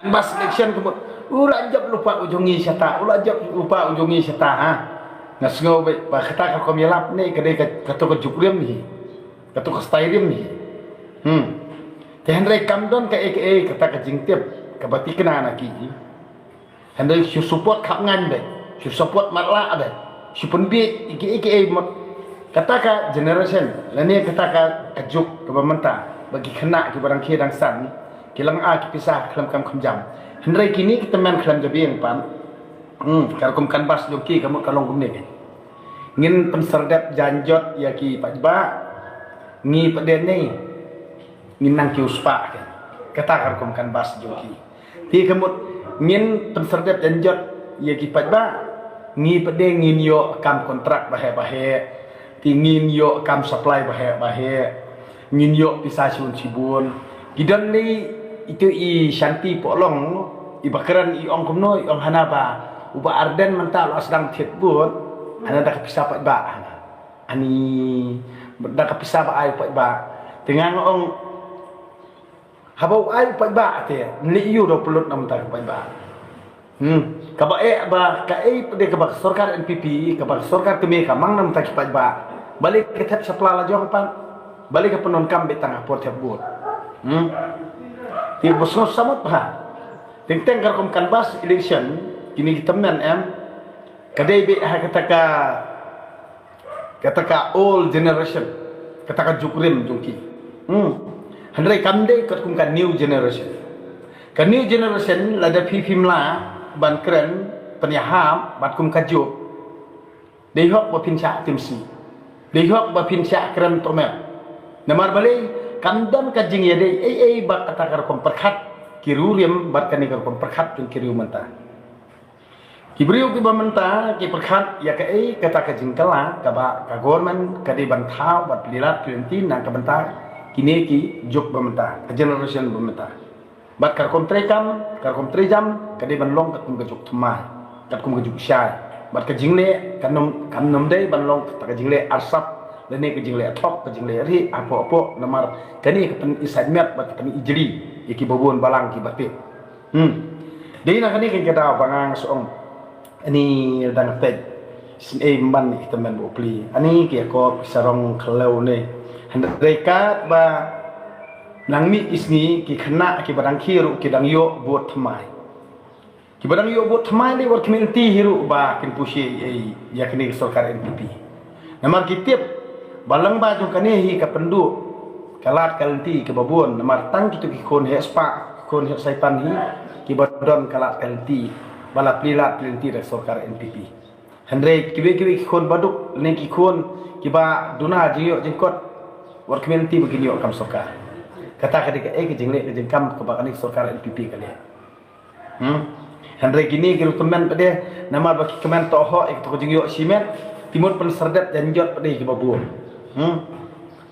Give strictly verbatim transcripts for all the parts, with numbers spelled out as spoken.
Bas election ka mut u la jop lypa u jong ngi shata, u la jop lypa u jong ngi shata ha. Nga sngew ba kata ka rukom ïalap ne ka dei ka, kato ka juk rim hi, kato ka style rim hi. Hmm. Te hynrei kam don kaei kaei kata ka jingtip kaba thikna na ki. Hynrei shu support khapngan beit, shu support matlah beit, shu pynbiej ïa kiei kiei mut kata ka generation lane kata ka, ka juk kaba mynta ba ki khynnah kiba dang khie dang san ki la ai ki pisa khlem kam kham jam. Hynrei kine ki tymmen khlem jabieng pat. Hmm, ka rukom canvass jong ki ka mut ka long kumne. Ngin pynserdep janjot ïa ki paidbah, ngi pat de ne ngin nang kiew spah. Kata ka rukom canvass jong ki. Te ka mut ngin pynserdep janjot ïa ki paidbah, ngi pat de ngin ïoh kam kontrak baheh baheh, te ngin ïoh kam supply baheh baheh, ngin ïoh pisa shibun shibun. Ki don lei itu i Shanti Pohlong, i ba kren i ong kumno, i ong hana ba u Bah Ardent mynta la sdang thied vote, hana da ka pisa paidbah hana. Ani da ka pisa ba ai paidbah. Te nga ong haba u ai u paidbah te, nli ïu da u pynlut na mynta ka paidbah. Hmm. Kaba eh ba kaei pat de kaba ka sorkar N P P, kaba ka sorkar kmie ka mang na mynta ki paidbah. Balei ka thep shapla la jong pat. Balei ka pyndonkam beit tang ha por thep vote. Hmm. Te ba sngewsih samut bha. Teng teng ka rukom canvass election kine ki tymmen em. Ka dei beit ha kata ka kata ka old generation, kata ka juk rim jong ki. Hmm. Hynrei kam dei katkum ka new generation. Ka new generation lada phi phim lah ban kren pynïahap bad kum ka juk. Dei hok ba phin shah timsi. Dei hok ba phin shah kren tomer. Namar balei kam don ka jingïadei ei ei bad kata ka rukom pyrkhat ki riew rim bad kane ka rukom pyrkhat jong ki riew mynta. Ki briew kiba mynta ki pyrkhat ïa kaei kata ka jingkylla kaba ka government ka dei ban thaw bad pynlait pynlynti na ka bynta kine ki juk ba mynta, ka generation ba mynta. Bad ka rukom treikam, ka rukom treijam ka dei ban long katkum ka juk thymmai, katkum ka juk shai. Bad ka jingleh kan ym, kan ym dei ban long kata ka jingleh arsap lane ka jingleh thok, ka jingleh rieh hapoh hapoh, namar kane ka pyni saiñmet bad ka pyni jri ïa kiba bun balang kiba tip. Hmm. Dei na kane ka daw ba nga nga shu ong. Ani dang peit. Sngewbha ban ïa ki tymmen ba u pli. Ani ki akop ki sarong khlew ne. Hynrei katba nang mih ki sngi ki khynnah kiba dang khie ruh ki dang ïoh vote thymmai. Kiba dang ïoh vote thymmai lei wat ki mynta hi ruh ba kin pyrshah ïa kane ka sorkar N P P. Namar ki tip ba lyngba jong kane hi ka pynduh ka lad ka lynti kaba bun, namar tang kito ki khun heh spah, ki khun heh saipan hi kiba don ka lad ka lynti ba la plie lad plie lynti da ka sorkar N P P. Hynrei kiwei kiwei ki khun baduk ne ki khun kiba duna jingïoh jingkot wat ki mynta ba kin ïoh kam sorkar. Kata ka dei kaei ka jingleh ka jingkam kaba kane ka sorkar N P P ka leh. Hmm. Hynrei kine ki ruh tymmen pat de namar ba ki kmen to ho ïa kato ka jingïoh shimet, te mut pynserdep janjot pat de kiba bun. Hmm.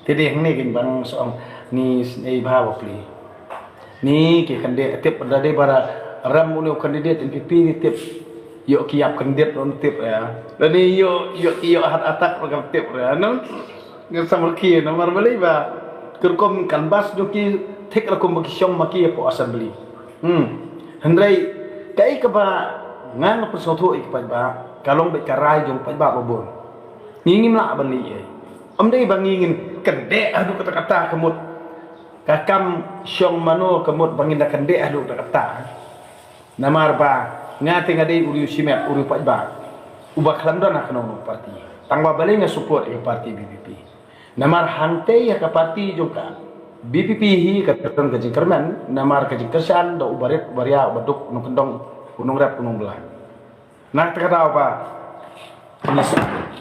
Te de hangne ki bang song ni sngewbha ba pli. Ni ki candidate tip da de ba ram une u candidate N P P ni tip. Ïoh ki ïap candidate ruh tip ïa. Da ni ïoh, ïoh ki ïoh heart attack ruh kam tip ïa. Nang Ngan samar ki namar balei ba ka rukom canvass jong ki thik rukom ba ki shong ma ki hapoh assembly. Hmm. Hynrei kaei kaba nga nga pynsngewthuh ïa ki paidbah ka long beit ka rai jong paidbah ba bun. Ngi ngim lah ban leh ei. Ym dei ba ngi ngin kyndit haduh katta katta ka mut ka kam shong mano ka mut ba ngin da kyndit haduh katta katta. Namar ba nga te nga dei u riew shimet, u riew paidbah uba khlem don ha kano kano parti. Tang ba balei nga support ïa ka parti V P P. Namar hangtei ha ka parti jong ka V P P hi ka don ka jingkyrmen, namar ka jingkyrshan da u barit u baria, u baduk u nongkyndong, u nongrep u nongbylla. Na kata ka daw ba nga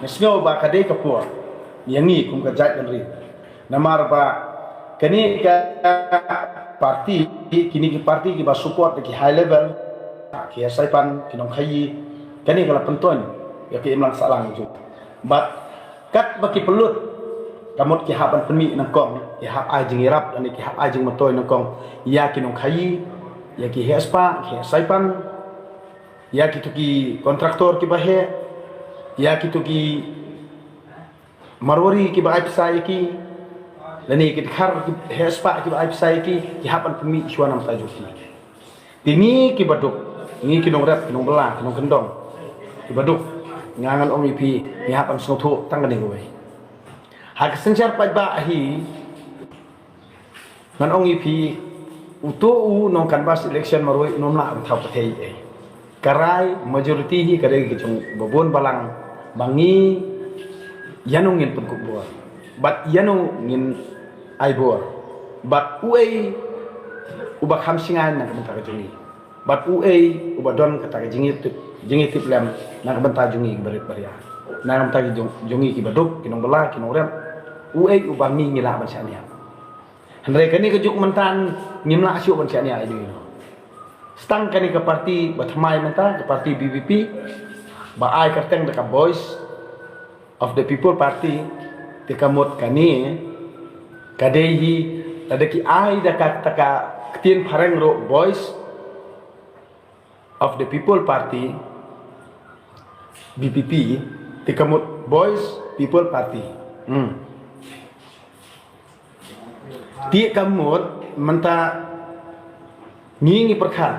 sngew ba ka dei ka por ïa ngi kum ka jaitbynriew. Namar ba kane ka parti, kine ki parti kiba support da ki high level, ki heh saipan, ki nongkhaïi, kane ka la pyntoñ ïa ka imlang sahlang jong. Bad katba ki pynlut ka mut ki hap ban pynmih nyngkong, ki hap ai jingïarap lane ki hap ai jingmyntoi nyngkong ïa ki nongkhaïi, ïa ki heh spah, ki heh saipan, ïa kito ki kontraktor kiba heh, ïa kito ki marwari kiba ai pisa ïa ki, Lane ki dkhar ki heh spah kiba ai pisa ïa ki, ki hap ban pynmih shuwa na ka bynta jong ki. Te ngi kiba duk, ngi ki nongrep, ki nongbylla, ki nongkyndong, kiba duk, nga ngan ong ïa phi, ngi hap ban sngewthuh tang kane kawei. Ha ka synshar paidbah hi, ngan ong ïa phi, uto u nong canvass election marwei um lah ban thaw pyrthei ei. Ka rai majority hi ka dei ka jong ba bun balang, ba ngi ïano ngin pynkup bor, bad ïano ngin ai bor, bad uei uba kham shngaiñ na ka bynta ka jong ngi, bad uei uba don kata ka jingïatip, jingïatiplem na ka bynta jong ngi kiba rit baria, na ka bynta ki jong, jong ngi kiba duk, ki nongbylla, ki nongrep, uei uba ngi ngi lah ban shaniah. Hynrei kane ka juk mynta ngim lah shuh ban shaniah ïa ino. Tang kane ka party ba thymmai mynta, ka party B P P, ba ai kyrteng da ka Voice of the People Party, te ka mut kane ka dei hi, lada ki ai da kata ka ktien phareng ruh, Voice of the People Party, B P P, te ka mut Voice People Party. Hmm. Te ka mut mynta ngi ngi pyrkhat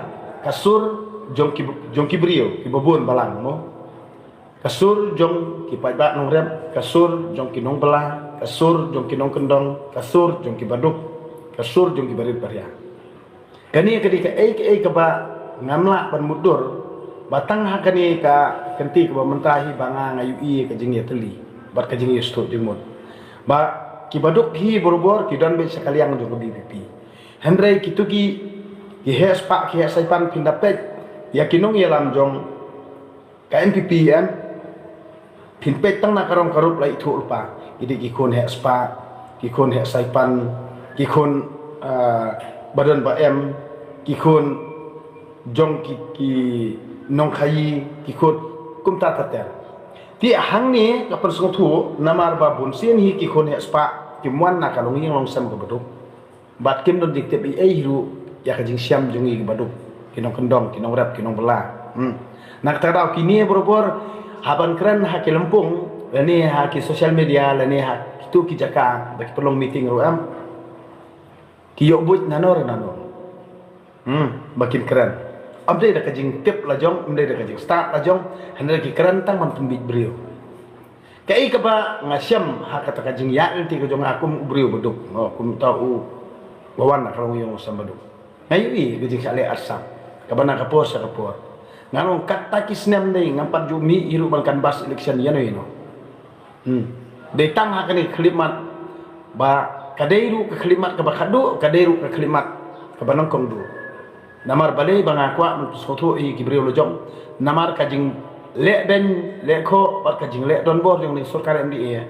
ka sur jong ki, jong ki briew kiba bun balang mo. Ka sur jong ki paidbah nongrep, ka sur jong ki nongbylla, ka sur jong ki nongkyndong, ka sur jong kiba duk, ka sur jong kiba rit baria. Kane ka dei kaei kaei kaba ngam lah ban mutdur, ba tang ha kane ka kynti kaba mynta hi ba nga nga ïohi ka jingïatylli bad ka jingïasngewthuh jingmut. Ba kiba duk hi barabor ki don beit sha ka liang jong ka B P P. Hynrei kito ki, ki heh spah, ki heh saipan, phin da peit ïa ki nongïalam jong ka N P P em. Phin peit tang na ka rong ka rup la ithuh lypa. Ki dei ki khun heh spah, ki khun heh saipan, ki khun, ah, ba don ba em, ki khun jong ki, ki nongkhaïi, ki khun kumta ter ter. Te hangne ka pynsngewthuh namar ba bunsien hi ki khun heh spah kim wan na ka longïing longsem kaba duk. Bad kim don jingtip ei ei hi ruh ïa ka jingshem jong ngi kiba duk, ki nongkyndong, ki nongrep, ki nongbylla. Hmm. Na kata ka daw kine barabor, haba ngi kren ha ki lympung, lane ha ki social media, lane ha kito ki jaka ba ki pynlong meeting ruh em, ki ïoh buit nano re nano. Hmm, ba kin kren. Ym dei da ka jingtip la jong, ym dei da ka jingstad la jong, hynrei ki kren tang ban pynbiej briew. Kaei kaba nga shem ha kata ka jingïaid lynti ka jong nga kum u briew ba duk, no, kum uta u ba wan na ka longïing longsem ba duk. Nga ïohi ka jingshah leh arsap kaba na ka por sha ka por. Nga ong kata ki snem dei ngam pat ju mih hi ruh ban canvass election ïano ïano. Hmm. Dei tang ha kane ka khyllipmat, ba ka dei ruh ka khyllipmat kaba khadduh, ka dei ruh ka khyllipmat kaba nyngkong duh. Namar balei ba nga kwah ban pynsngewthuh ïa ki briew la jong, namar ka jingleh beiñ leh khoh bad ka jingleh donbor jong ka sorkar M D A,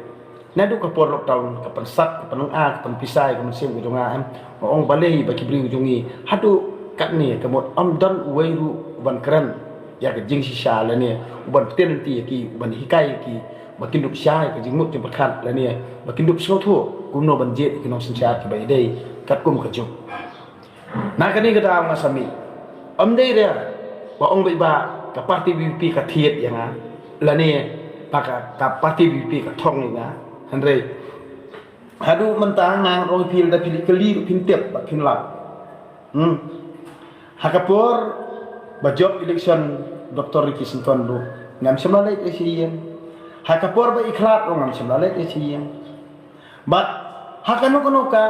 naduh ka por lockdown, ka pynsat, ka pynlong, ah, ka pynpisa ïa ka mynsiem ka jong nga em. Nga ong balei ba ki briew jong ngi haduh katne ka mut ym don uwei ruh uban kren ïa ka jingshisha lane uban pynlynti ïa ki, uban hikai ïa ki ba kin dup shai ka jingmut jingpyrkhat lane ba kin dup sngewthuh kumno ban jied ïa ki nongsynshar kiba ïadei katkum ka juk. Na kane ka daw nga sa mih. Ym dei re ba ong beit ba ka party B P P ka thied ïa nga lane ba ka, ka party B P P ka thong ïa nga. Hynrei haduh mynta nga ong phi lada phi leit kylli ruh phin tip bad phin lap. Hmm. Ha ka por ba jop election Doctor Ricky Syngkon ruh ngam shym la leit sha ïing. Ha ka por ba i khlad ruh ngam shym la leit sha ïing. Bad ha kano kano ka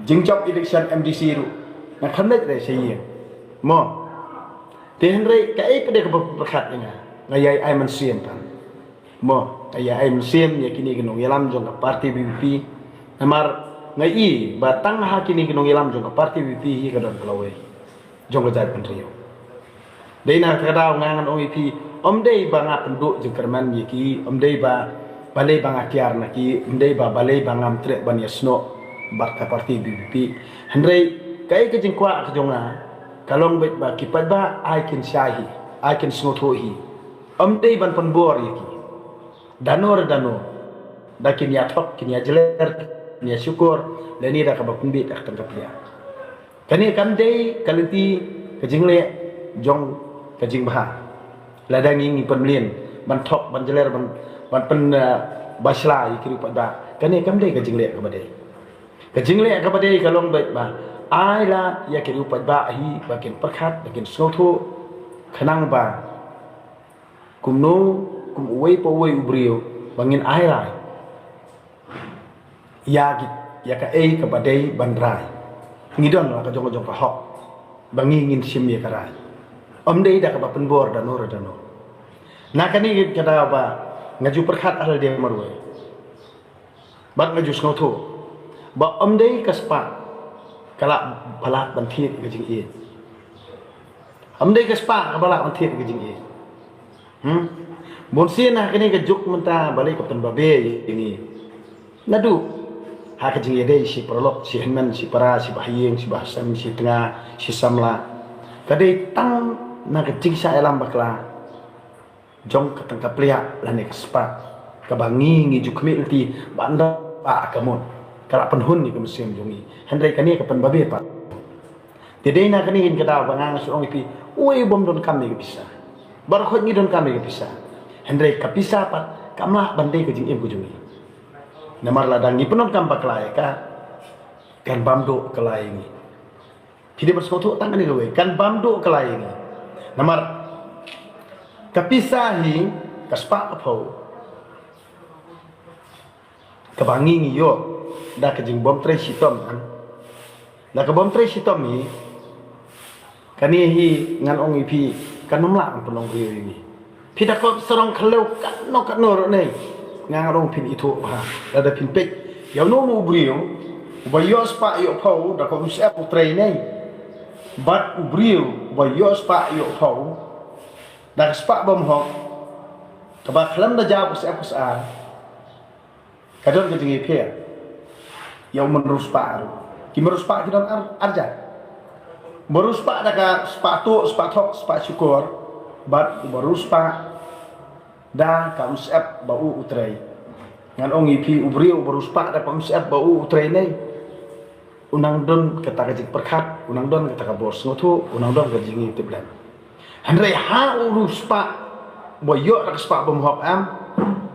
jingjop election M D C ruh nga khlem leit re sha ïing. Mo. Te hynrei kaei pat de kaba pyrkhat ïa nga, nga ïai ai mynsiem pat. Mo, nga ïai ai mynsiem ïa kine ki nongïalam jong ka party B P P. Namar nga i ba tang ha kine ki nongïalam jong ka party B P P hi ka don ka lawei jong ka jaitbynriew. Dei na kata ka daw nga ngan ong ïa phi, ym dei ba nga pynduh jingkyrmen ïa ki, ym dei ba balei ba nga kiar na ki, ym dei ba balei ba ngam treh ban ïasnoh bad ka party B P P. Hynrei kaei ka jingkwah ka jong nga ka long beit ba ki paidbah ai kin shai hi, ai kin sngewthuh hi. Ym dei ban pynbor ïa ki. Dano re dano da kin ïa thok, kin ïa jler, kin ïa shukor lane da kaba pynbit da ka tang ka plia. Kane kam dei ka lynti ka jingleh jong ka jingbha. Lada ngi ngi pynmlien ban thok, ban jler, ban, ban pyn, eh, basla ïa ki ruh pat ba Kane kam dei ka jingleh kaba dei. Ka jingleh kaba dei ka long beit ba ai lad ïa ki riewpaidbah hi ba kin pyrkhat, ba kin sngewthuh, khnang ba kumno, kum uwei pa uwei u briew, ba ngin ai rai ïa ki, ïa kaei kaba dei ban rai. Ngi don la ka jong ka jong ka hok ba ngi ngin shim ïa ka rai. Ym dei da kaba pynbor da no re da no. Na kane ka daw ba nga ju pyrkhat ha lade marwei. Bad nga ju sngewthuh ba ym dei ka spah ka lah ba lah ban thied ka jingïeit. Ym dei ka spah kaba lah ban thied ka jingïeit. Hmm? Bun sien ha kane ka juk mynta balei ka pynbabe ïa ngi. Naduh ha ka jingïadei shi paralok, shi hynmen, shi para, shi bahaïing, shi bahasem, shi tnga, shi samla. Ka dei tang na ka jingshah ïalam bakla jong ka tang ka pliah lane ka spah kaba ngi ngi ju khmih lynti ba ynda ba ka mut ka la pynhun ïa ka mynsiem jong ngi. Hynrei kane ka pynbabe pat. Te dei na kane ka daw ba nga nga shu ong ïa phi, uei u bym donkam ïa ka pisa. Baroh khoit ngi donkam ïa ka pisa. Hynrei ka pisa pat kam lah ban dei ka jingim ka jong ngi. Namar lada ngi pyndonkam bakla ïa ka, kan bam duh ka la ïa ngi. Phi dei ban sngewthuh tang kane kawei, kan bam duh ka la ïa ngi. Namar ka pisa hi, ka spah ka phew, kaba ngi ngi ïoh da ka jingbym trei shitom, kan. Da ka bym trei shitom hi, kane hi ngan ong ïa phi, kan ym lah ban pynlong briew ïa ngi. Phi da kop sarong khyndew katno katno ruh ne. Nga ngan ong phin ithuh bha. Lada phin peit ïa uno uno u briew uba ïoh spah ïoh phew da ka um syep u trei ne, bad u briew uba ïoh spah ïoh phew da ka spah bymhok, kaba khlem da jaw ka syep ka sar, ka don ka jingïapher. Ïa u mynru spah ruh, ki mynru spah ki don ar, arjat. Mynru spah da ka spah tuh, spah thok, spah shukor, bad u mynru spah da ka um syep ba u u trei. Ngan ong ïa phi, u briew u mynru spah da ka um syep ba u u trei ne, u nang don kata ka jingpyrkhat, u nang don kata ka bor sngewthuh, u nang don ka jingïatiplem. Hynrei ha u mynru spah ba ïoh da ka spah bymhok, em,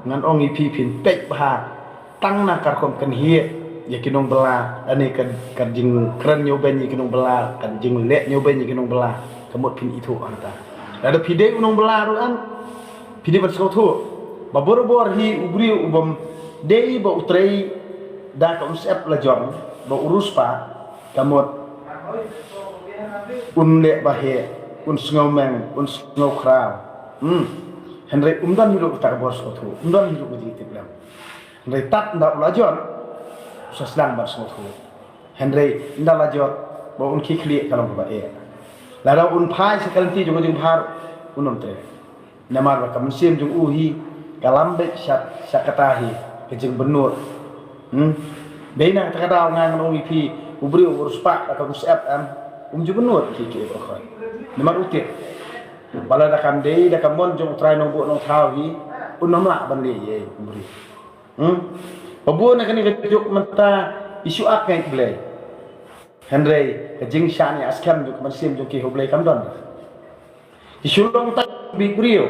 ngan ong ïa phi, phin peit bha tang na ka rukom kynhieh ïa ki nongbylla, lane ka, ka jingkren ñiewbeiñ ïa ki nongbylla, ka jingleh ñiewbeiñ ïa ki nongbylla, ka mut phin ithuh hangta. Lada phi dei u nongbylla ruh, em, phi dei ban sngewthuh ba barabor hi u briew u bym dei ba u trei da ka um syep la jong, ba u mynru spah, ka mut un leh ba heh, un sngewmeng, un sngewkhraw. Hmm. Hynrei um don hi ruh kata ka bor sngewthuh, um don hi ruh ka jingïatiplem. Hynrei tad ynda u la jot, u sa sdang ban sngewthuh. Hynrei ynda la jot, ba un khie khlieh ka long kaba eh. Lada un phai sha ka lynti jong ka jingbha, un ym treh. Namar ba ka mynsiem jong u hi ka lam beit sha, sha kata hi ka jingbynnud. Hmm? Dei na kata ka daw nga ngan ong ïa phi, u briew u mynru spah da ka um syep, em, um ju bynnud ki ki ba khot. Namar u tip ba lada kam dei da ka mon jong U Trai Nongbuh Nongthaw hi, un ym lah ban leh ei ei u briew. Hmm? Ba bun na kane ka juk mynta ki shu ap ngeit Blei. Hynrei ka jingshaniah skhem jong ka mynsiem jong ki ha U Blei kam don. Ki shu long tang bit briew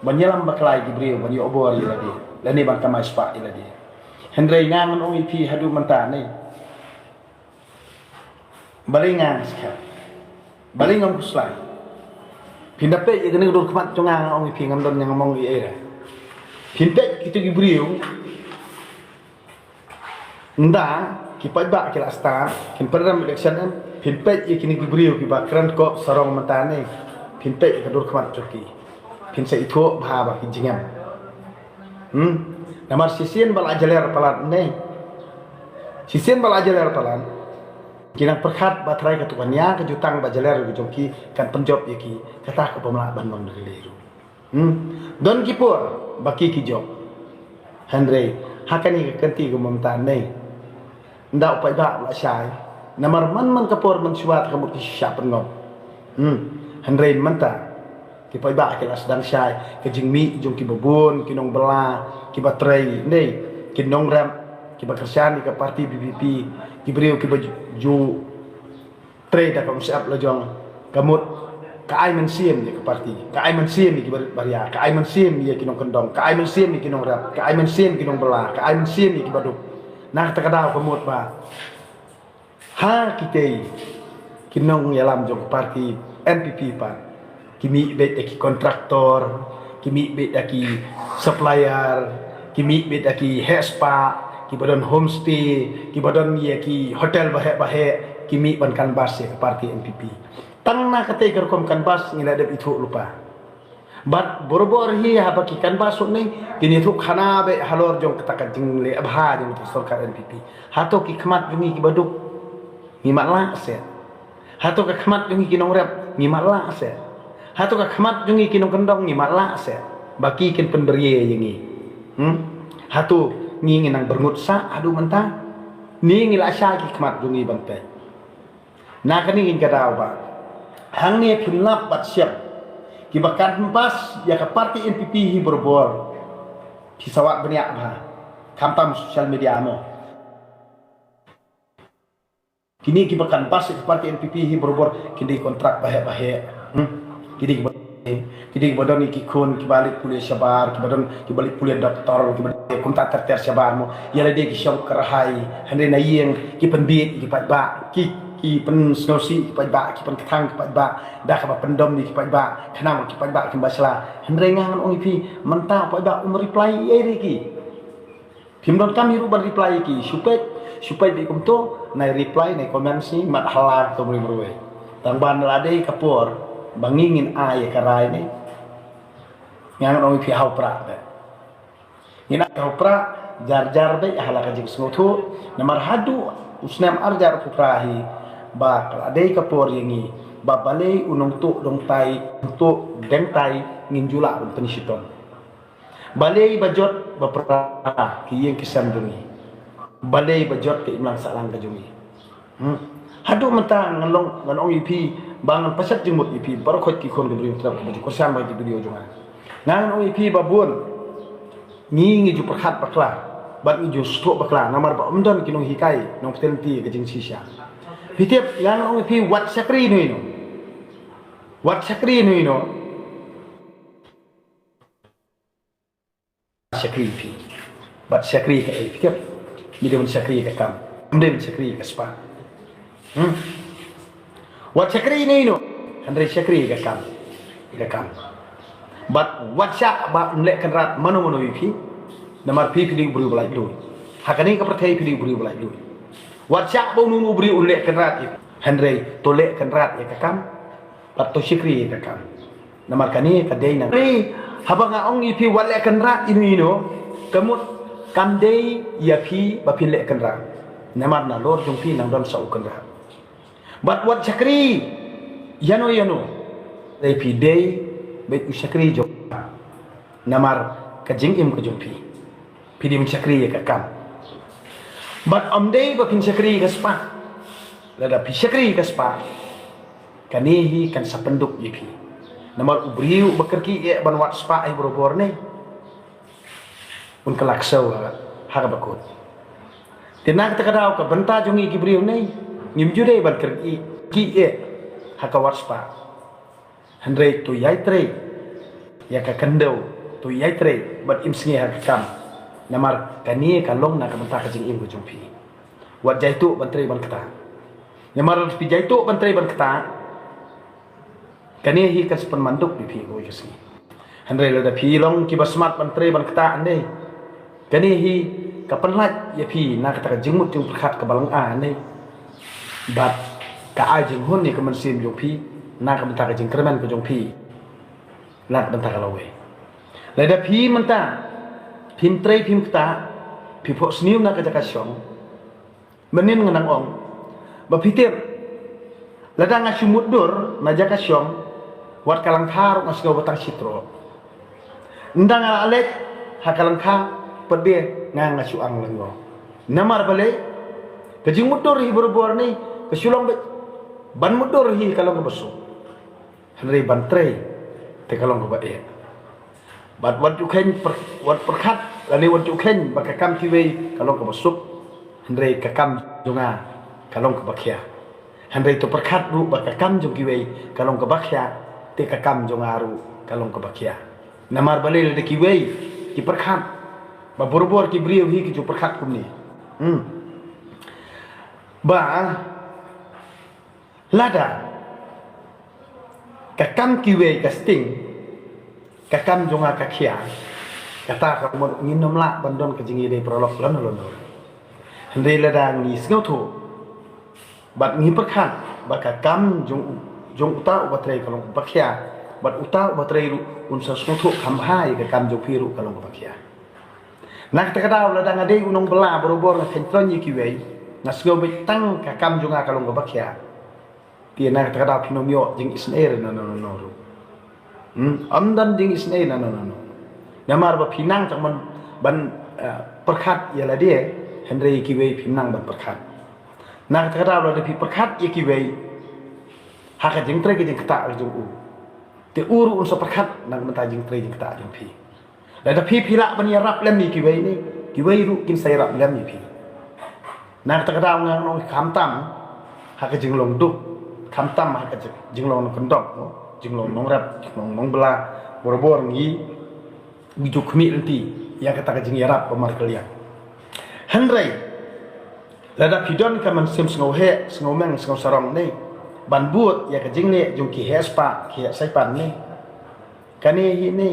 ban ïalam bakla ïa ki briew, ban ïoh bor ïa lade, lane ban kamai spah ïa lade. Hynrei nga ngan ong ïa phi haduh mynta ne, balei nga skhem, balei ngam khuslai? Phin da peit ïa kane ka dur khmat jong nga, nga ong ïa phi, ngam don ñiangmong ei ei re. Phin peit kito ki briew, ynda ki paidbah ki la start, kin pynrem election, em, phin peit ïa kine ki briew kiba kren kop sarong mynta ne, phin peit ïa ka dur khmat jong ki, phin sa ithuh bha ba ki jingem. Hmm? Namar shisien ba la jaler palat ne, shisien ba la jaler palat, ki nang pyrkhat ba trai katu ka nia ka jutang ba jaler ka jong ki kan pynjop ïa ki, kata ka bym lah ban long da ka lei ruh. Hmm? Don ki por ba ki ki jop. Hynrei ha kane ka kynti ka mynta ne, ynda u paidbah u la shai, namar man man ka por mynshuwa te ka mut ki shu shah pynngop. Hmm? Hynrei mynta ki paidbah ki la sdang shai ka jingmih jong kiba bun ki nongbylla, kiba trei ne, ki nongrep, kiba kyrshan ïa ka party V P P, ki briew kiba ju, ju trei da ka um syep la jong, ka mut Ka ai mynsiem ïa ka party, ka ai mynsiem ïa ki barit baria, ka ai mynsiem ïa ki nongkyndong, ka ai mynsiem ïa ki nongrep, ka ai mynsiem ïa ki nongbylla, ka ai mynsiem ïa ki baduk. Na kata ka daw ka mut ba ha kitei ki nongïalam jong ka party N P P pat, ki mih beit da ki kontraktor, ki mih beit da ki supplier, ki mih beit da ki heh spah, ki ba don homestay, ki ba don ïa ki hotel baheh baheh, ki mih ban canvass ïa ka party N P P. Tang na katei ka rukom canvass ngi la dep ithuh lypa. Bad barabor hi haba ki canvass sut ne, kin ithuh khana beit halor jong kata ka jingleh bha jong ka sorkar N P P. Hato ki khmat jong ngi ki baduk ngi matlah se? Hato ka khmat jong ngi ki nongrep ngi matlah se? Hato ka khmat jong ngi ki nongkyndong ngi matlah se? Ba ki kin pynbria ïa ngi. Hmm? Hato ngi ngi nang berngut sa haduh mynta? Ngi ngi la sha ki khmat jong ngi ban peit. Na kane ngin ka daw ba hangne phin lap bad siap kiba canvass ïa ka party N P P hi barabor. Phi sa wad bniah bha, khamtam social media mo. Kine kiba canvass ïa ka party N P P hi barabor kin dei kontrak baheh baheh. Hmm? Kin dei kiba, kin dei kiba don ïa ki khun kiba leit pule shabar, kiba don kiba leit pule doktor, kiba dei kumta ter ter shabar mo. Ïa lade ki shong kyrhai, hynrei na ïing ki pynbieit ki paidbah, ki ki pynsngewsih ki paidbah, ki pynkthang ki paidbah da kaba pyndom ïa ki paidbah, khnang ba ki paidbah kim bishar. Hynrei nga ngan ong ïa phi, mynta u paidbah um reply ei ei ruh ïa ki. Phim donkam hi ruh ban reply ïa ki. Shu peit, shu peit beit kumto, nai reply, nai comment shi, mat hala to mrui mrui. Tang ban la dei ka por ba ngi ngin ai ïa ka rai ne. Nga ngan ong ïa phi, ha u prah beit. Ngin ai ha u prah jar jar beit ha la ka jingsngewthuh. Namar haduh u snem ar hajar arphew phra hi ba ka la dei ka por ïa ngi ba balei u nongtuh dongtai, nongtuh dengtai ngin ju lah ban pynshitom. Balei ba jot ba pra ki ïing ki sem jong ngi? Balei ba jot ka imlang sahlang ka jong ngi? Hmm. Haduh mynta ngan long, ngan ong ïa phi ba ngan pashat jingmut ïa phi baroh khoit ki khun ki briew, tyrwa kiba ju kyrshan ba ki video jong nga. Ngan ong ïa phi ba bun ngi ngi ju pyrkhat bakla bad ngi ju sngewthuh bakla namar ba ym don ki nonghikai, nongpynthei ka jingshisha. Phi tip, ngan ong ïa phi, wat shakri ïano ïano. Wat shakri ïano ïano. Shakri phi. Bad shakri ka ei, phi tip? Ngi dei ban shakri ka kam, ym dei ban shakri ka spah. Hmm? Wat shakri ïano ïano, hynrei shakri ka kam, ka kam. Bad wat shah ba un leh kynrad mano mano ïa phi. Namar phi phi dei u briew ba laitluid. Ha kane ka pyrthei phi dei u briew ba laitluid. Wat shah ba uno uno u briew un leh kynrad ïa phi, hynrei to leh kynrad ïa ka kam. Bad to shakri ïa ka kam. Namar kane ka dei na. Haba nga ong ïa phi wat leh kynrad ïano ïano, ka mut kam dei ïa phi ba phin leh kynrad. Namar nalor jong phi nang don sa u kynrad. Bad wat shakri ïano ïano, dei phi dei beit u shakri jong. Namar ka jingim ka jong phi, phi dei ban shakri ïa ka kam. Bad ym dei ba phin shakri ïa ka spah. Lada phi shakri ïa ka spah, kane hi kan sa pynduk ïa phi. Namar u briew uba kyrkieh ban wad spah hi barabor ne, un kylla ksew ha, ha kaba kut. Te na kata ka daw ka bynta jong ngi ki briew ne, ngim ju dei ban kyrkieh, kieh ha ka wad spah. Hynrei to ïai trei ïa ka khyndew, to ïai trei bad im sngi ha ka kam. Namar kane ka long na ka bynta ka jingim ka jong phi. Wat jaituh ban trei ban ktah. Namar phi jaituh ban trei ban ktah, kane hi kan sa pynmanduk ïa phi kawei ka sngi. Hynrei lada phi long kiba smat ban trei ban ktah ne, kane hi ka pynlait ïa phi na kata ka jingmut jingpyrkhat kaba lynga ne. Bad ka ai jinghun ïa ka mynsiem jong phi na ka bynta ka jingkyrmen ka jong phi, na ka bynta ka lawei. Lada phi mynta phim trei phim ktah, phi phohsniew na ka jaka shong, mynnin nga nang ong ba phi tip, lada nga shu mutdur na jaka shong, wat ka lyngkha ruh nga sngew ba tang shi troh. Ynda nga la leit ha ka lyngkha, pat de nga, nga shu ang lyngngoh. Namar balei? Ka jingmutdur hi barabor ne ka shu long beit ban mutdur hi ka long kaba suk. Hynrei ban trei te ka long kaba eh. Bad wat ju kheiñ, wat pyrkhat lane wat ju kheiñ ba ka kam kiwei ka long kaba suk, hynrei ka kam jong nga ka long kaba khia. Hynrei to pyrkhat ruh ba ka kam jong kiwei ka long kaba khia, Te ka kam jong nga ruh ka long kaba khia. Namar balei lada kiwei ki pyrkhat ba barabor ki briew hi ki ju pyrkhat kumne. Hmm. Ba lada ka kam kiwei ka sting, ka kam jong nga ka khia, kata ka mut ngin ym lah ban don ka jingïadei paralok lano lano. Hynrei lada ngi sngewthuh bad ngi pyrkhat ba ka kam jong, jong uta uba trei ka long kaba khia, bad uta uba trei ruh un sa sngewthuh kham bha ïa ka kam jong phi ruh ka long kaba khia. Na kata ka daw lada nga dei u nongbylla barabor nga kyntrong ïa kiwei, nga sngew beit tang ka kam jong nga ka long kaba khia. Te na kata ka daw phin ym ïoh jingisynei na no no no ruh. Hmm, ym don jingisynei na no no no. Namar ba phi nang tang ban, ban, eh, pyrkhat ïa lade, hynrei ïa kiwei phim nang ban pyrkhat. Na kata ka daw lada phi pyrkhat ïa kiwei ha ka jingtrei ka jingktah ka jong u, te u ruh un sa pyrkhat na ka bynta jingtrei jingktah jong phi. Lada phi phi lah ban ïarap lem ïa kiwei ne, kiwei ruh kin sa ïarap lem ïa phi. Na kata ka daw nga ong khamtam ha ka jinglong duk, khamtam ha ka jing-, jinglong nongkyndong, no? Jinglong nongrep, jinglong nongbylla, barabor ngi, ngi ju khmih lynti ïa kata ka jingïarap ba markylliang. Hynrei lada phi don ka mynsiem sngewheh, sngewmeng, sngewsarong ne ban bud ïa ka jingleh jong ki heh spah, ki heh saipan ne, kane hi ne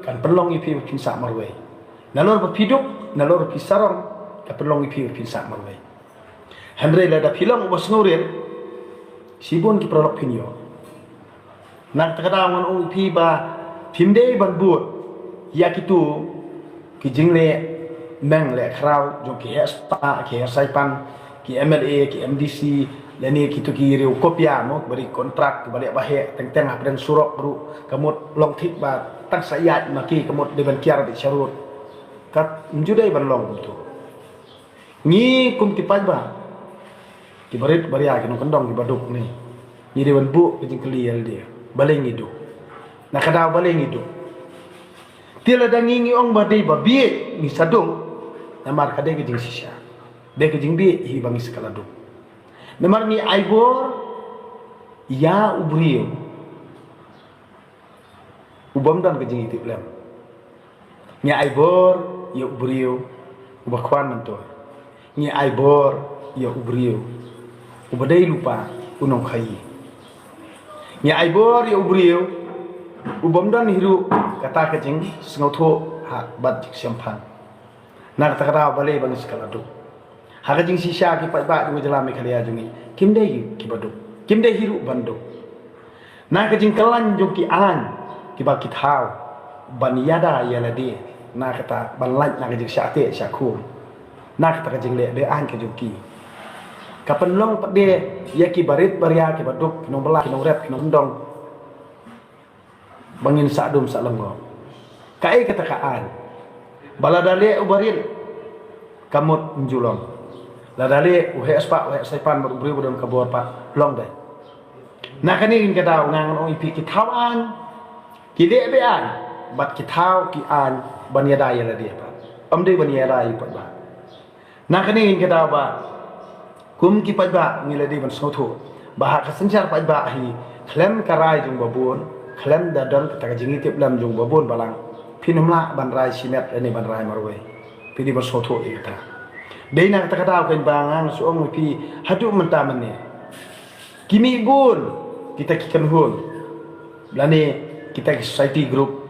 kan pynlong ïa phi ba phin sah marwei. Nalor ba phi duk, nalor ba phi sarong, ka pynlong ïa phi ba phin sah marwei. Hynrei lada phi long uba sngewrit, shibun ki paralok phin ïoh. Na kata ka daw ngan ong ïa phi ba phim dei ban bud ïa kitu ki jingleh meng leh khraw jong ki heh spah, ki heh saipan, ki M L A, ki M D C, lane kitu ki riew kopia mo, kiba ri kontrak, kiba leh ba heh teng teng hapdeng surok ruh ka mut long thik ba tang sa ïaid ma ki, ka mut dei ban kiar beit sharud. Kat ym ju dei ban long kumtu. Ngi kum ki paidbah kiba rit baria, ki nongkyndong kiba duk ne, ngi dei ban buh ka jingkylli ïa lade, balei ngi duk? Na ka daw balei ngi duk? Te lada ngi ngi ong ba dei ba bieit ngi sa duk, namar ka dei ka jingshisha. Dei ka jingbieit hi ba ngi sa ka la duk. Namar ngi ai bor ïa u briew u bym don ka jingïatiplem. Ngi ai bor ïa u briew uba khwan myntoi. Ngi ai bor ïa u briew uba dei lypa, u nongkhaïi. Ngi ai bor ïa u briew u bym don hi ruh kata ka jingsngewthuh ha bad jingshemphang. Na kata ka daw balei ba ngi sa ka la duk? Ha ka jingshisha ki paidbah jong ka jylla Meghalaya jong ngi kim dei kiba duk, kim dei hi ruh ban duk. Na ka jingkyllain jong ki aiñ kiba ki thaw ban ïada ïa lade, na kata ban lait na ka jingshah teh shah khum, na kata ka jingleh be-aiñ ka jong ki, ka pynlong pat de ïa kiba rit baria, kiba duk, ki nongbylla, ki nongrep, ki nongkyndong, ba ngin sah dum sah lyngngoh. Kaei kata ka aiñ? Ba lada leh u barit ka mut ym ju long. Lada leh u heh spah, u heh saipan bad u briew ba don ka bor pat long dei. Na kane ngin ka daw nga ngan ong ïa phi ki thaw aiñ, ki leh be-aiñ bad ki thaw ki aiñ ban ïada ïa lade pat. Ym dei ban ïada ïa u paidbah. Na kane ngin ka daw ba kum ki paidbah ngi la dei ban sngewthuh ba ha ka synshar paidbah hi khlem ka rai jong babun, khlem da don kata ka jingïatiplem jong babun balang, phin ym lah ban rai shimet lane ban rai marwei. Phi dei ban sngewthuh ïa kata. Dei na kata ka daw kein ba nga nga shu ong ïa phi haduh mynta mynne, ki mih bun kita ki kynhun lane kita ki society group,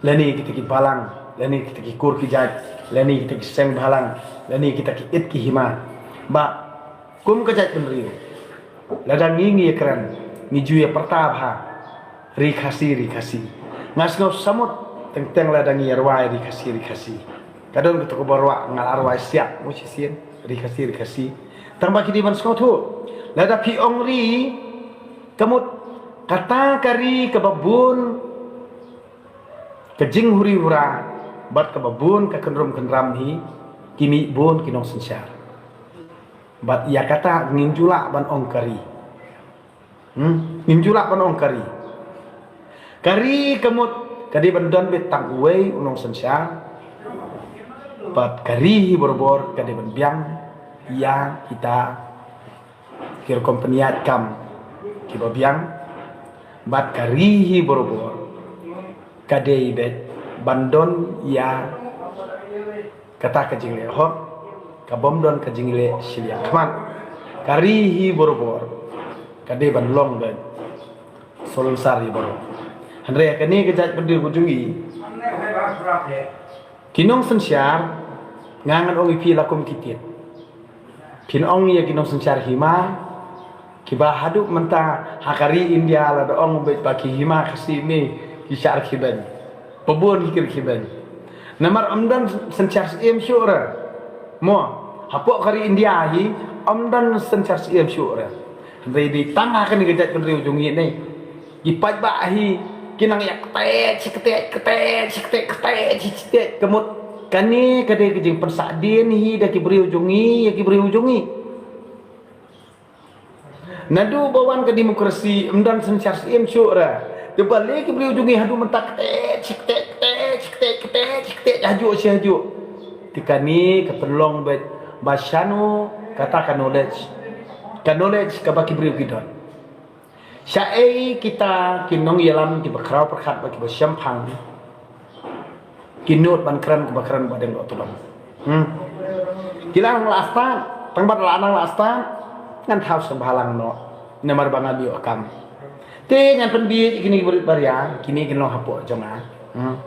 lane kita ki balang, lane kita ki kur ki jait, lane kita ki seng bhalang, lane kita ki it ki hima. Ba kum ka jaitbynriew, lada ngi ngi ïakren, ngi ju ïa pyrta bha, ri Khasi, ri Khasi. Nga sngew samut teng teng lada ngi ïa rwai ri Khasi, ri Khasi. Ka don kata kaba rwai, nga la rwai siat mo shisien, ri Khasi, ri Khasi. Tang ba ki dei ban sngewthuh, lada phi ong ri, ka mut kata ka ri kaba bun ka jinghuri hura bad kaba bun ka kynrum kynram hi, ki mih bun ki nongsynshar. Bad ïa kata ngim ju lah ban ong ka ri. Hmm? Ngim ju lah ban ong ka ri. Ka ri ka mut ka dei ban don beit tang uwei u nongsynshar. Bad ka ri hi barabor ka dei ban biang ïa kita ki rukom pynïaid kam kiba biang. Bad ka ri hi barabor ka dei beit ban don ïa kata ka jingleh hok, ka bym don ka jingleh shiliang khmat. Ka ri hi barabor ka dei ban long beit salonsar ïa baroh. Hynrei kane ka jaitbynriew ka jong ngi, ki nongsynshar, nga ngan ong ïa phi la kum ki tied. Phin ong ïa ki nongsynshar hima, kiba haduh mynta ha ka ri India la da ong beit ba ki hima Khasi ne ki shah rkhie beiñ. Ba bun ki rkhie beiñ. Namar ym don synshar siem shuh re. Mo, hapoh ka ri India hi ym don synshar siem shuh re. Hynrei dei tang ha kane ka jaitbynriew jong ngi ne, ki paidbah hi ki nang ïa ktet shi ktet, ktet shi ktet, ktet shi ktet, ka mut kane ka dei ka jingpynsah dien hi da ki briew jong ngi ïa ki briew jong ngi. Naduh ba wan ka demokrasi ym don synshar siem shuh re. Te balei ki briew jong ngi haduh mynta ktet shi ktet, ktet shi ktet, ktet shi ktet, hajuh shi hajuh. Te kane ka pynlong beit ba shano kata ka knowledge, ka knowledge kaba ki briew ki don. Shaei kita ki nongïalam kiba khraw pyrkhat bad kiba shemphang ki nud ban kren kiba kren ba dang doh tulong. Hmm. Ki la nang la stad, tang bad la nang la stad, ngan thaw sngewbha lang noh. Namar ba ngan ïoh kam. Te ngan pynbieit ïa kine ki briew baria, kine ki long hapoh jong nga. Hmm.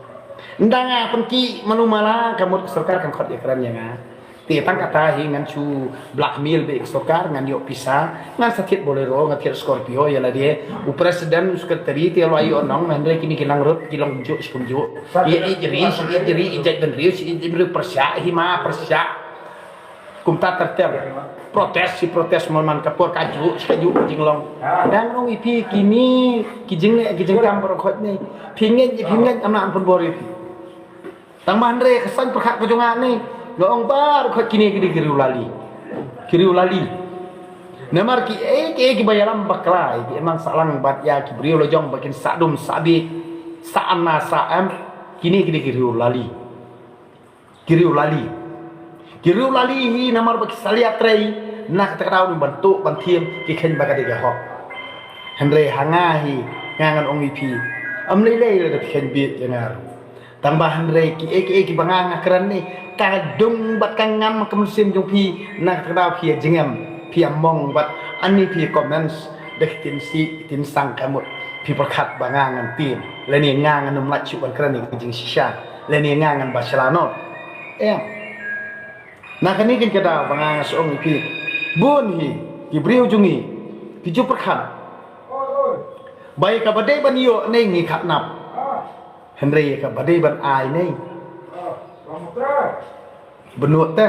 Ynda nga pynki mano mala ka mut ka sorkar kan khot ïa kren ïa nga. Te tang kata hi ngan shu blackmail beit ka sorkar, ngan ïoh pisa, ngan sa thied Bolero, ngan thied Scorpio ïa lade. U president, u secretary te la ïoh nong, hynrei kine ki nang rut ki long kumjuh shi kumjuh. Ïa ïeit ri, shi ïeit ri, ïa jaitbynriew, shi ïeit bynriew, pyrshah hima, pyrshah. Kumta ter ter. Protest shi protest, man man ka por kajuh shi kajuh ka jinglong. Dang long ïa phi kine ki jingleh ki jingkam baroh khoit ne. Phi ngeit, phi ngeit, ym lah ban pynbor ïa phi. Tang ba hynrei ka saiñ pyrkhat ka jong nga ne, nga ong baroh khoit kine ki dei ki riew lali. Ki riew lali. Namar kiei kiei kiba ïalam bakla, ki emlang sahlang bad ïa ki briew la jong ba kin sah dum sah bih, sah na sah em, kine ki dei ki riew lali. Ki riew lali. Ki riew lali hi namar ba ki salia trei na kata ka daw ban tuh ban thiem ki kheiñ ba ka dei ka hok. Hynrei ha nga hi nga ngan ong ïa phi, ym lei lei lada phi kheiñ beit ïa nga ruh. Tang ba hynrei kiei kiei kiba nga nga kren ne, ka dung bad ka ngam ka mynsiem jong phi, na kata ka daw phi ïa jingem, phi ïa mong bad ani phi ïa comments da ki ktien sih ktien sang ka mut phi pyrkhat ba nga ngan tim lane nga ngan ym lah shuh ban kren ïa ka jingshisha lane nga ngan ba shala noh. Em. Na kane ka daw ba nga nga shu ong ïa phi, bun hi ki briew jong ngi ki ju pyrkhat ba ïa kaba dei ban ïoh ne ngi khatnap. Hynrei ïa kaba dei ban ai ne bynnud te.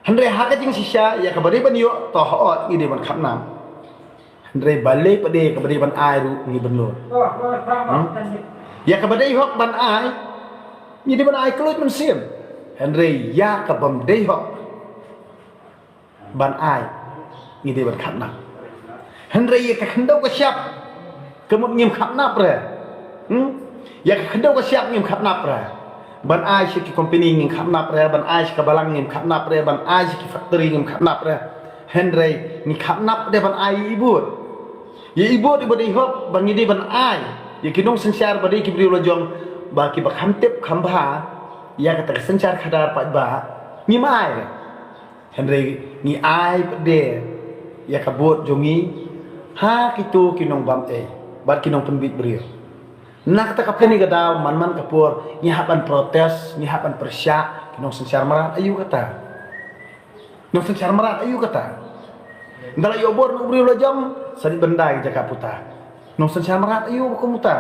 Hynrei ha ka jingshisha ïa kaba dei ban ïoh to hok ngi dei ban khatnam. Hynrei balei pat de ïa kaba dei ban ai ruh ngi bynnud. Hmm? Ïa kaba dei hok ban ai ngi dei ban ai kloi mynsiem. Hynrei ïa kabym dei hok ban ai ngi dei ban khatnam. Hynrei ïa ka khyndew ka shyiap ka mut ngim khatnap re. Hmm? Ïa ka khyndew ka shyiap ngim khatnap re. Ban ai sha ki company ngim khatnap re, ban ai sha ka balang ngim khatnap re, ban ai sha ki factory ngim khatnap re. Hynrei ngi khatnap de ban ai ïa i bud. Ïa i bud iba dei hok ba ngi dei ban ai ïa ki nongsynshar ba dei ki briew la jong ba kiba kham tip kham bha ïa kata ka synshar khadar paidbah ngim ai re. Hynrei ngi ai pat de ïa ka bud jong ngi ha kito ki nongbam ei bad ki nongpynbeit briew. Na kata ka por, kane ka daw man man ka por ngi hap ban protest, ngi hap ban pyrshah ki nongsynshar mrad aïu kata. Nongsynshar mrad aïu kata. Ynda la ïoh bud na u briew la jong sa dei ban dai jaka puta. Nongsynshar mrad aïu ba kum uta.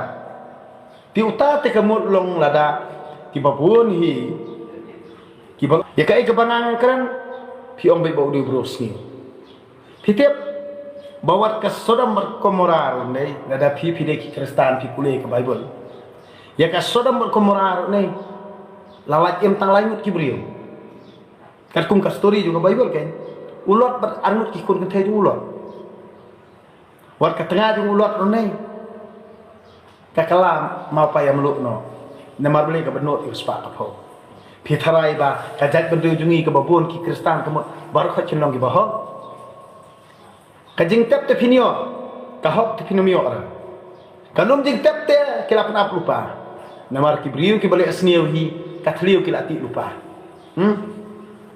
Te uta te ka mut long lada kiba bun hi kiba ïa kaei kaba nga nga kren phi ong beit ba u dei u briew sngi. Phi tip ba wat ka Sodom bad Gomora ruh ne, lada phi phi dei ki Khristan phi pule ka Baibl. Ïa ka Sodom bad Gomora ruh ne la lait im tang lai ngut ki briew. Katkum ka story jong ka Baibl kan. U Lot bad ar ngut ki khun kynthei jong u Lot. Wat ka tnga jong u Lot ruh ne ka kylla mawpei ïa mluh noh. Namar balei? Ka bynnud ïa u spah ka phew. Phi tharai ba ka jaitbynriew jong ngi kaba bun ki Khristan ka mut baroh khoit kin long kiba hok. Ka jingtep te phin ïoh, ka hok te phin ym ïoh re. Kan ym jingtep te ki la pynap lypa. Namar ki briew kiba leh sniew hi, ka thliew ki la tih lypa. Hmm?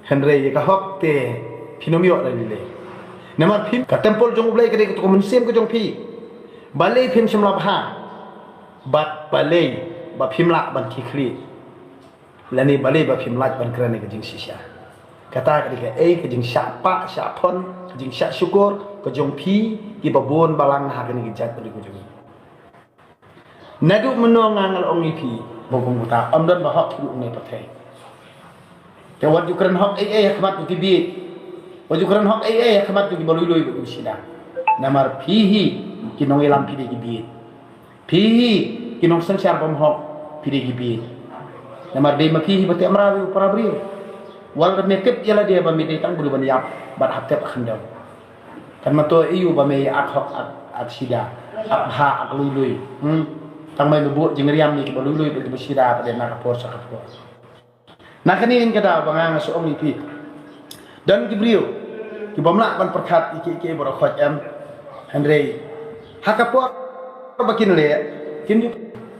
Hynrei ïa ka hok te phin ym ïoh da lei lei. Namar phi, ka templ jong U Blei ka dei kato ka mynsiem ka jong phi. Balei phim shym la bha? Bad balei ba phim lah ban khie khlieh? Lane balei ba phim lah ban kren ïa ka jingshisha? Kata ka dei kaei ka jingshah pah shah phon, ka jingshah shukor ka jong phi kiba bun balang ha kane ka jaitbynriew ka jong ngi. Naduh mynno nga nga la ong ïa phi, ba kum kata ym don ba hok ki ruh ne pyrthei. Te wat ju kren hok ei ei ha khmat ki bieit. Wat ju kren hok ei ei ha khmat kiba lui lui bad kiba shida. Namar phi hi ki nongïalam phi dei ki bieit. Phi hi ki nongsynshar bymhok phi dei ki bieit. Namar dei ma phi hi ba teh mraw ïa u para briew. Wat la me tip ïa lade ba me dei tang briew ban ïap bad hap tep ha khyndew. Kan myntoi aïu ba me ïa ak hok ak, ak shida, ak bha, ak lui lui. Hmm? Tang me buh jingriam ïa kiba lui lui bad kiba shida pat de na ka por sha ka por. Na kane ka daw ba nga nga shu ong ïa phi. Don ki briew kibym lah ban pyrkhat ïa kiei kiei baroh khoit em. Hynrei ha ka por ba kin leh, kin ju,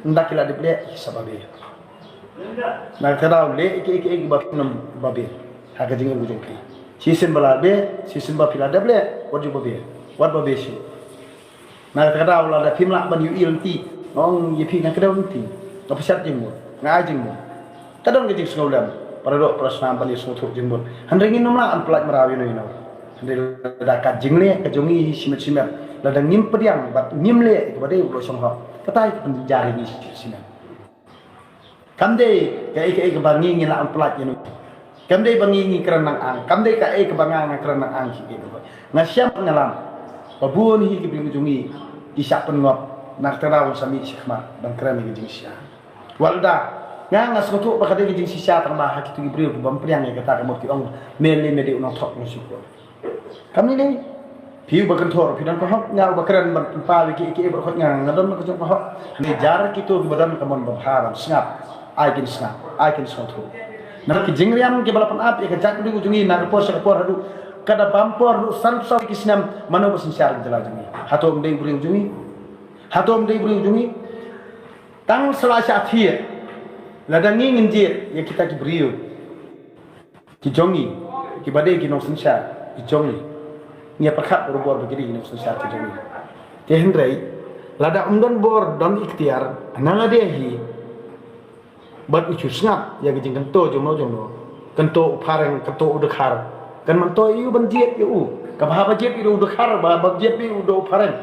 ynda ki la dep leh ki sa babe. Na ka daw leh ïa kiei kiei kiba phin ym babe ha ka jingim ka jong phi. Shisien ba la babe, shisien ba phi la dep leh, wat ju babe. Wat babe shuh. Na kata ka daw lada phim lah ban ïohi lynti, nga ong ïa phi nga kdew lynti, nga pynshad jingmut, nga ai jingmut. Ka don ka jingsngewlem para doh para snam ban ïasngewthuh jingmut. Hynrei ngin ym lah ban pyllait mraw ïano ïano. Hynrei lada ka jingleh ka jong ngi hi shimet shimet, lada ngim pdiang bad ngim leh ïa kaba dei u doh shong hok, kata hi ka pynjah ïa ngi shimet shimet. Kam dei kaei kaei kaba ngi ngi lah ban pyllait ïano. Kam dei ba ngi ngi kren nang ang. Kam dei kaei kaba nga nga kren nang ang shi kaei kaba. Nga shem nga lam ba bun hi ki briew jong ngi ki shah pynngop. Na kata daw sa mih shakhmat ban kren ïa ka jingshisha. Wat lada nga nga sngewthuh ba ka dei ka jingshisha tang ba ha kito ki briew kibym pdiang ïa kata ka mut ki ong me lei me dei u nongthok nongshukor. Kam lei lei. Phi uba kynthor phi don ka hok, nga uba kren ban pynpaw ïa kiei kiei baroh khoit nga nga don ka jong ka hok. Hynrei jar kito kiba don ka mon babha ban sngap, ai kin sngap, ai kin sngewthuh. Namar ki jingriam kiba la pynap ïa ka jaitbynriew jong ngi na ka por sha ka por haduh ka da bam por haduh san phew saw ki snem, mano ba synshar ïa ka jylla jong ngi? Hato ym dei u briew jong ngi? Hato ym dei u briew jong ngi? Tang sa la shah thied, lada ngi ngin jied ïa kita ki briew ki jong ngi, kiba dei ki nongsynshar ki jong ngi, ngi ïa pyrkhat barabor ba ki dei ki nongsynshar ki jong ngi. Te hynrei lada ym don bor don ikhtiar na lade hi, bad u shu sngap ïa ka jingkynto jongno jongno, kynto u phareng, kynto u dkhar, kan myntoi aïu ban jied ïa u? Kaba haba jied ïa u dkhar, ba haba jied ïa u da u phareng.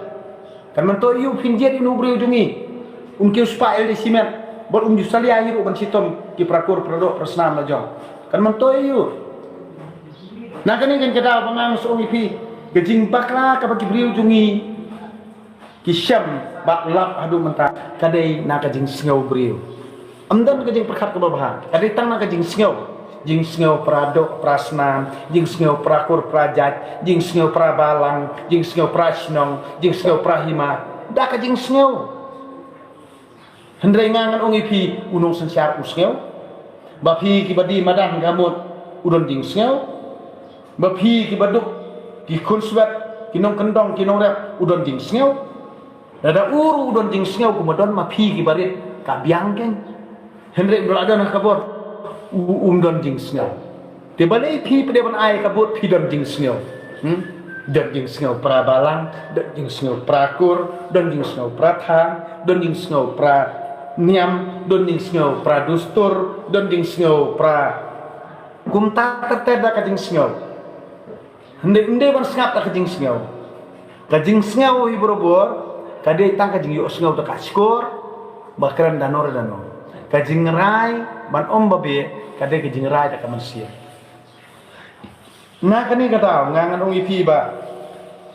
Kan myntoi aïu phin jied ïa u briew jong ngi? Un kiew spah ïalade shimet bad um ju salia hi ruh ban shitom ki para kur para doh para snam la jong. Kan myntoi aïu? Na kane kan ka daw ba nga nga shu ong ïa phi, ka jingbakla kaba ki briew jong ngi ki shem bad lap haduh mynta ka dei na ka jingsngew briew. Ym don ka jingpyrkhat kaba bha, ka dei tang na ka jingsngew. Jingsngew para doh para snam, jingsngew para kur para jait, jingsngew para balang, jingsngew para shnong, jingsngew para hima. Da ka jingsngew. Hynrei nga ngan ong ïa phi, u nongsynshar u sngew. Ba phi kiba die madan ka mut u don jingsngew. Ba phi kiba duk ki khunswet, ki nongkyndong, ki nongrep, u don jingsngew. Lada u ruh u don jingsngew, kumno don ma phi kiba rit? Ka biang keiñ. Hynrei ym lah don ha ka bor, u um don jingsngew. Te balei phi pat de ban ai ka bor phi don jingsngew? Hmm? Don jingsngew para balang, don jingsngew para kur, don jingsngew para thang, don jingsngew para niam, don jingsngew para dustur, don jingsngew para, kumta ter ter da ka jingsngew. Hynrei ym dei ban sngap da ka jingsngew. Ka jingsngew hi barabor ka dei tang ka jingïohsngew da ka shkor ba kren da no re da no. Ka jingrai ban ym babe ka dei ka jingrai da ka mynsiem. Na kane ka daw nga ngan ong ïa phi ba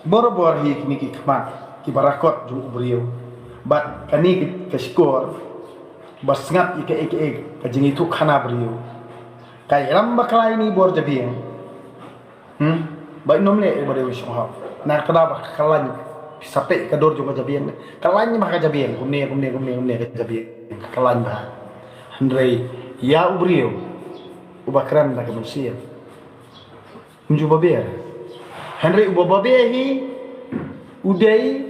barabor hi kine ki khmat kiba rakot jong u briew bad kane ka shkor ba sngap ïa kaei kaei, ka jingïathuhkhana briew. Ka ïalam bakla ïa une u bor jabieng. Hmm? Ba ym leh ba dei u shong hok. Na ka daw ba ka lain, phi sa peit ka dur jong ka jabieng. Ka lain ba ka jabieng, kumne kumne kumne kumne ka jabieng. Ka lain ba. Hynrei ïa u briew uba kren da ka mynsiem, um ju babe. Hynrei uba babe hi u dei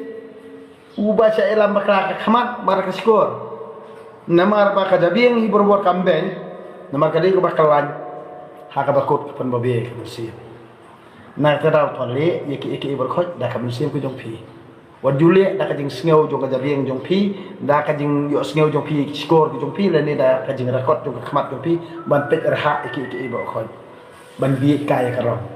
Uba shah ïalam bakla ka khmat bad ka shkor. Namar ba ka jabieng hi barabor kam beiñ. Namar ka dei kaba kyllain ha kaba kut ka pynbabe ka mynsiem. Na kata daw to leh ïa kiei kiei baroh khoit da ka mynsiem ka jong phi. Wat ju leh da ka jingsngew jong ka jabieng jong phi, da ka jingïohsngew jong phi ïa ki shkor ki jong phi, lane da ka jingrakot jong ka khmat jong phi ban peit rhah ïa kiei kiei baroh khoit. Ban bieit kai ïa ka rong.